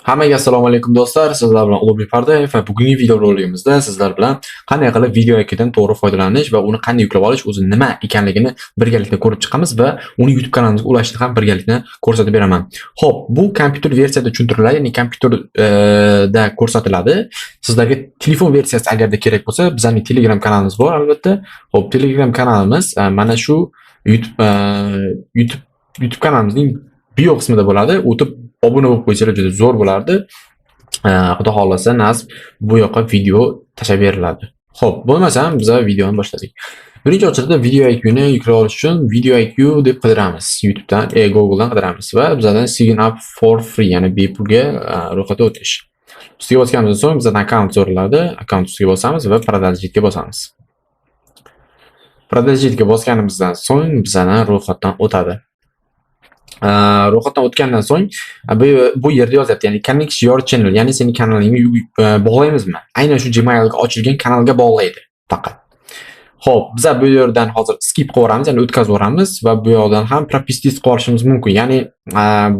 Hammaga assalomu alaykum, do'stlar. Sizlar bilan Ulug'bek Pardayev va bugungi videorolikimizda sizlar bilan qanday qilib VideoIQdan to'g'ri foydalanish va uni qanday yuklab olish, o'zi nima ekanligini birgalikda ko'rib chiqamiz va uni YouTube kanalimizga ulashni ham birgalikda ko'rsatib beraman. Xo'p, bu kompyuter versiyada tushuntiriladi, ya'ni kompyuterda ko'rsatiladi. Sizlarga telefon versiyasi agarda kerak bo'lsa, bizning Telegram kanalimiz bor, albatta. Xo'p, Telegram kanalimiz mana shu YouTube kanalimizning bio qismida bo'ladi. O'tib obuna bo'lib qo'ysanglar, juda zo'r bo'lardi. Xudo xohlasa, nasib bu yoqqa video tashlab beriladi. Xo'p, bo'lmasam biza videoni boshladik. Birinchi ochilda VideoIQni yuklab olish uchun VideoIQ deb qidiramiz. YouTube'dan, Google'dan qidiramiz va bizadan sign up for free, ya'ni bepulga ro'yxatga o'tish. Ustiga bosganimizdan so'ng bizdan akkaunt so'raladi. Akkaunt ustiga bosamiz va продолжить ga bosamiz. Продолжить ga bosganimizdan so'ng bizani ro'yxatdan o'tadi. Ro'yxatdan o'tgandan so'ng bu yerda yozyapti, ya'ni connect your channel, ya'ni seni kanalingga bog'laymizmi? Aynan shu Gmailga ochilgan kanalga bog'laydi faqat. Xo'p, biza bu yerdan hozir skip qilib yuboramiz, ya'ni o'tkazib yuboramiz va bu yoqdan ham пропустить qilib olishimiz mumkin. Ya'ni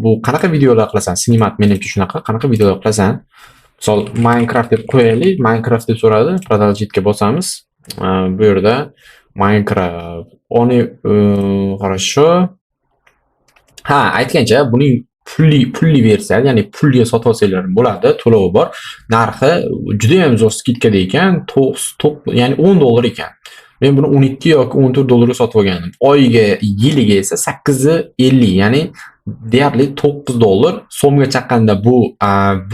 bu qanaqa videolar qilasan? Sinimat, menimcha, shunaqa, qanaqa videolar qilasan? Misol, Minecraft deb qo'yaylik. Minecraft deb so'radi. Продолжить ga bosamiz. Bu yerda Minecraft. Oni хорошо. Ha, aytgancha, buning pulli versiya, ya'ni pulga sotib olsanglar bo'ladi, to'lovi bor. Narxi juda ham zo'r скидка da ekan, ya'ni 10 dollar ekan. Men buni 12 yoki 14 dollarga sotib olgandim. Oyiga, yiliga esa 8.50, ya'ni deyarli 9 dollar. So'mga chaqqanda bu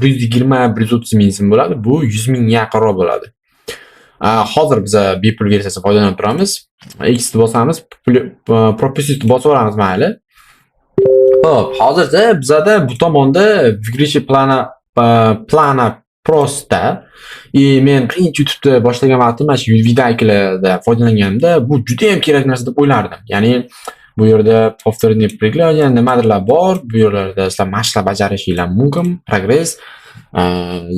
120, 130 ming so'm bo'ladi. Bu 100 mingga yaqinroq bo'ladi. Hozir biza bepul versiyasini foydalanib turamiz. X bosamiz, пропустить bosib yuboramiz, mayli. Xo'p, hozircha bizada bu tomonda выберите плана просто. И men birinchi YouTube'da boshlagan vaqtim mana shu vidaykalarda foydalanganimda bu judayam kerak narsa deb o'ylardim. Ya'ni bu yerda повторение приложение nimadirlar bor. Bu yerlarda sizlar mashqlar bajarishinglar mumkin, progress.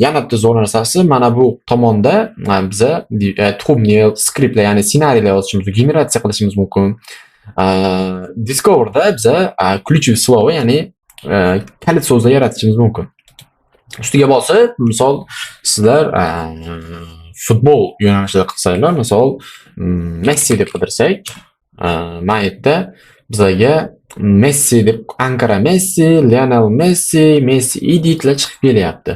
Yana bitta zo'r narsasi, mana bu tomonda biza thumbnail, skriptlar, ya'ni ssenariylar yozishimiz, generatsiya qilishimiz mumkin. Discover'da biza ключевые слова, ya'ni kalit so'zlar yaratishimiz mumkin. Ustiga bosib, misol, sizlar futbol yo'nalishida qilsanglar, misol, Messi deb qidirsak, mana yerda bizlarga Messi deb Ankara Messi, Lionel Messi, Messi editlar chiqib kelyapti.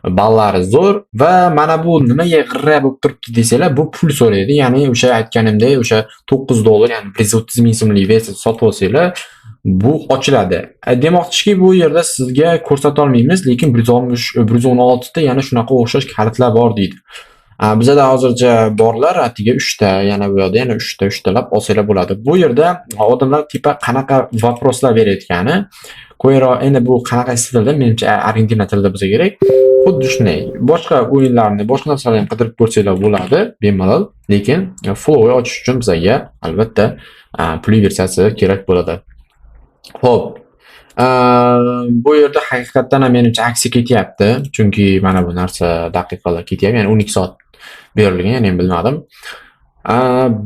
Ballari zo'r va mana bu nimaga g'irra bo'lib turibdi desanglar, bu pul so'raydi. Ya'ni o'sha aytganimdek, o'sha 9 dollar, ya'ni 130 ming so'mlik versiya sotib olsanglar, bu ochiladi. Demoqchiki, bu yerda sizga ko'rsata olmaymiz, lekin 160, 116 ta yana shunaqa o'xshash kalitlar bor deydi. Bizada hozircha borlar, atiga 3 ta, yana bu yoqda yana 3 ta, 3 talab olsanglar bo'ladi. Bu yerda odamlar типа qanaqa вопрос lar berayotgani, Quero endi bu qanaqa stilda, menimcha, Argentina tilida bo'lsa kerak. Xuddi shunday. Boshqa o'yinlarni, boshqa narsalarni ham qidirib ko'rsanglar bo'ladi bemalol, lekin flow ochish uchun bizga albatta pulli versiyasi kerak bo'ladi. Xo'p. Bu yerda haqiqatdan ham, menimcha, aksiya ketyapti. Chunki mana bu narsa daqiqalar ketyapti, ya'ni 12 soat berilgan, ya'ni bilmadim.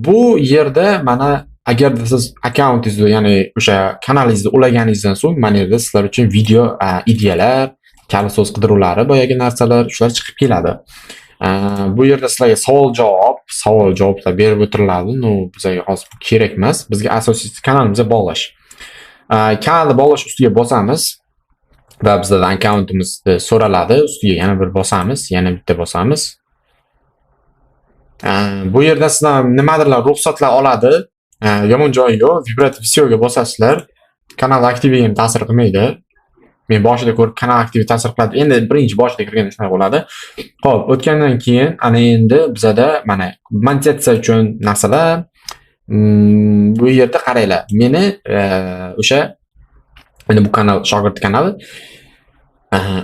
Bu yerda mana agarda siz akkauntingizni, ya'ni o'sha kanalingizni ulaganingizdan so'ng mana yerda sizlar uchun video ideyalar, kalit so'z qidiruvlari, boyagi narsalar, shular chiqib keladi. Bu yerda sizlarga savol-javoblar berib o'tiriladi. Ну, bizga hozir kerak emas. Bizga asosiysi kanalimizga bog'lash. Kanalni bog'lash ustiga bosamiz va bizdan akkauntimiz so'raladi. Ustiga yana bir bosamiz, yana bitta bosamiz. Bu yerda sizdan nimadirlar ruxsatlar oladi. Yomon joyi yo'q. Выбрать всё ga bosasizlar. Kanal aktiviga ham ta'sir qilmaydi. Men boshida ko'rib, kanal aktivi ta'sir qiladi. Endi birinchi boshida kirganda shunaqa bo'ladi. Xo'p, o'tgandan keyin ana endi bizada mana monetizatsiya uchun narsalar, bu yerda qaranglar. Meni o'sha endi bu kanal shogird kanali,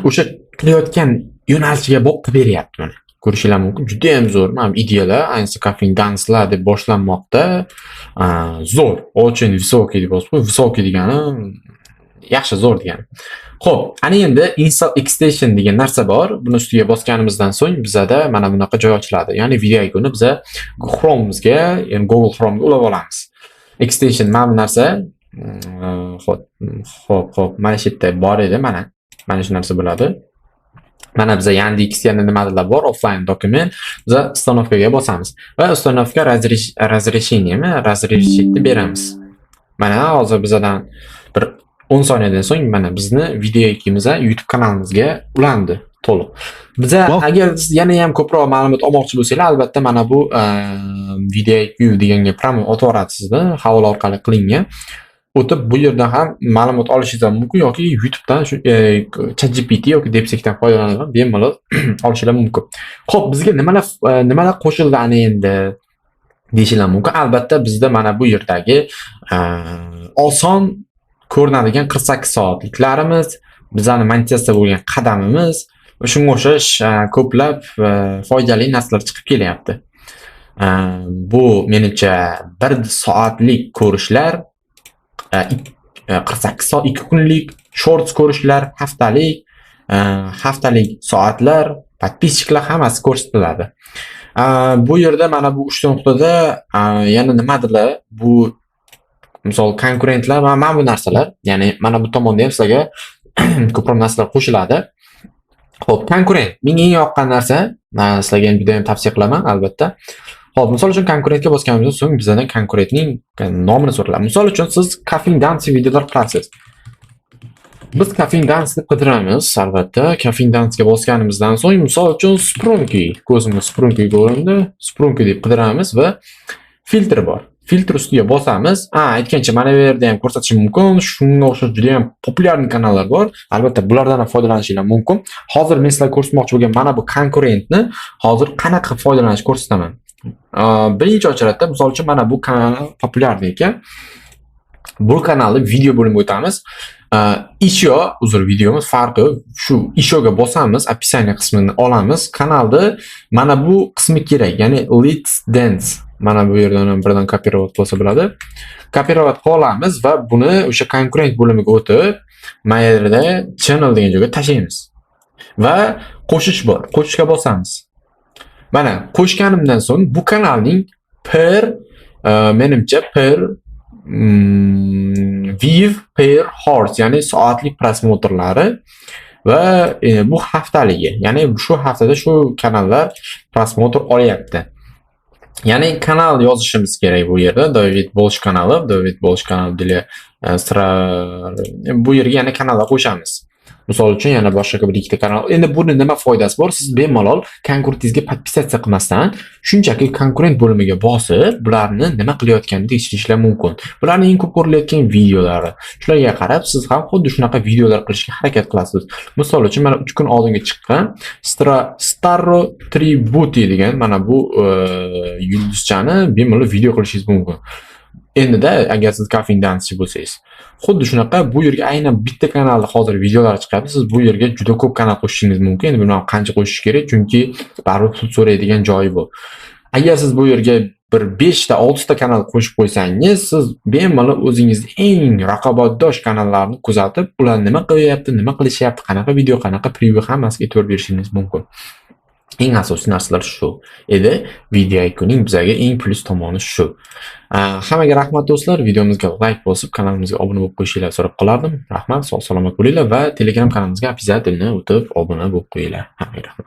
o'sha qilayotgan yo'nalishiga boqib beryapti mana. Ko'rishinglar mumkin. Juda ham zo'r. Mana bu ideyalar, ayniqsa Caffeine Dance'lar deb boshlanmoqda. Zo'r. Очень высокий deb yozib qo'y. Высокий degani yaxshi, zo'r degani. Xo'p, ana endi install extension degan narsa bor. Buni ustiga bosganimizdan so'ng bizada mana bunaqa joy ochiladi. Ya'ni VideoIQni biza Chrome'imizga, ya'ni Google Chrome'ga ulab olamiz. Extension mana bu narsa. Xo'p, mana shu yerda bor edi, mana. Mana shu narsa bo'ladi. Mana biza Yandex, yana nimadirlar bor, offline dokument. Biza установка ga bosamiz va установка разрешение mi, разрешить beramiz. Mana hozir bizadan bir 10 soniyadan so'ng mana bizni vidIQimiz YouTube kanalimizga ulandi to'liq. Biza agar siz yana ham ko'proq ma'lumot olmoqchi bo'lsanglar, albatta mana bu vidIQ deganga прямо o'tib yuborasizda, havola orqali qilingan. O'tib bu yerdan ham ma'lumot olishingiz ham mumkin yoki YouTubedan shu ChatGPT yoki DeepSeekdan foydalanib ham bemalol olishinglar mumkin. Xo'p, bizga nimalar qo'shildi ana endi deyishinglar mumkin. Albatta bizda mana bu yerdagi oson ko'rinadigan 48 soatliklarimiz, bizani monetizatsiya bo'lgan qadamimiz va shunga o'xshash ko'plab foydali narsalar chiqib kelyapti. Bu menimcha 1 soatlik ko'rishlar, 48 soat, 2 kunlik shorts ko'rishlar, haftalik soatlar, подписчик lar hammasi ko'rsatiladi. Bu yerda mana bu 3 ta nuqtada yana nimadirlar, bu misol konkurentlar va mana bu narsalar, ya'ni mana bu tomonda ham sizlarga ko'proq narsalar qo'shiladi. Xo'p, konkurent. Menga eng yoqqan narsa, man sizlarga ham juda ham tavsiya qilaman albatta. Xo'p, misol uchun konkurentga bosganimizdan so'ng bizdan konkurentning nomini so'raladi. Misol uchun siz Caffeine Dance videolar qilasiz. Biz Caffeine Dance deb qidiramiz albatta. Caffeine Dance'ga bosganimizdan so'ng misol uchun Sprunki, ko'zimga Sprunki ko'rindi. Sprunki deb qidiramiz va filtr bor. Filtr ustiga bosamiz. A, aytgancha mana bu yerda ham ko'rsatishim mumkin. Shunga o'xshash juda ham популярный kanallar bor. Albatta bulardan ham foydalanishinglar mumkin. Hozir men sizlarga ko'rsatmoqchi bo'lgan mana bu konkurentni hozir qanaqa foydalanishni ko'rsataman. Birinchi очередь da misol uchun mana bu kanal популярный ekan. Bu kanalni video bo'limiga o'tamiz. Еще uzr, videomiz farqi yo'q. Shu ещё ga bosamiz, описание qismini olamiz. Kanalda mana bu qismi kerak, ya'ni Let's Dance. Mana bu yerdan ham birdan копировать qilsa bo'ladi. Копировать qilib olamiz va buni o'sha konkurent bo'limiga o'tib, mana yerda channel degan joyga tashlaymiz. Va qo'shish bor. Qo'shishga bosamiz. Mana qo'shganimdan so'ng bu kanalning per menimcha per view per hours, ya'ni soatlik просмотр lari va bu haftaligi, ya'ni shu haftada shu kanallar просмотр olyapti. Ya'ni kanal yozishimiz kerak bu yerda. David Bolsh kanali, David Bolsh kanali для bu yerga yana kanallar qo'shamiz. Misol uchun yana boshqa bir ikkita kanal. Endi buni nima foydasi bor? Siz bemalol konkurentingizga подписаться qilmasdan, shunchaki konkurent bo'limiga bosib, bularni nima qilayotganini tekshirishlar mumkin. Bularning eng ko'p ko'rilayotgan videolari. Shularga qarab siz ham xuddi shunaqa videolar qilishga harakat qilasiz. Misol uchun mana 3 kun oldinga chiqqan Starro Tributi degan mana bu yulduzchani bemalol video qilishingiz mumkin. Endida agar siz Caffeine Dancechi bo'lsangiz, xuddi shunaqa bu yerga aynan bitta kanalda hozir videolar chiqyapti. Siz bu yerga juda ko'p kanal qo'shishingiz mumkin. Endi bilmadim qancha qo'shish kerak, chunki baribir pul so'raydigan joyi bu. Agar siz bu yerga bir 5 ta, 6 ta kanal qo'shib qo'ysangiz, siz bemalol o'zingizni eng raqobatdosh kanallarni kuzatib, ular nima qilyapti, nima qilishyapti, qanaqa video, qanaqa preview hammasiga e'tibor berishingiz mumkin. Eng asosiy narsalar shu edi. vidIQning bizaga eng plyus tomoni shu. Hammaga rahmat, do'stlar. Videomizga like bosib, kanalimizga obuna bo'lib qo'yishinglarni so'rab qolardim. Rahmat, sog' salomat bo'linglar va Telegram kanalimizga обязательно o'tib obuna bo'lib qo'yinglar. Hammaga rahmat.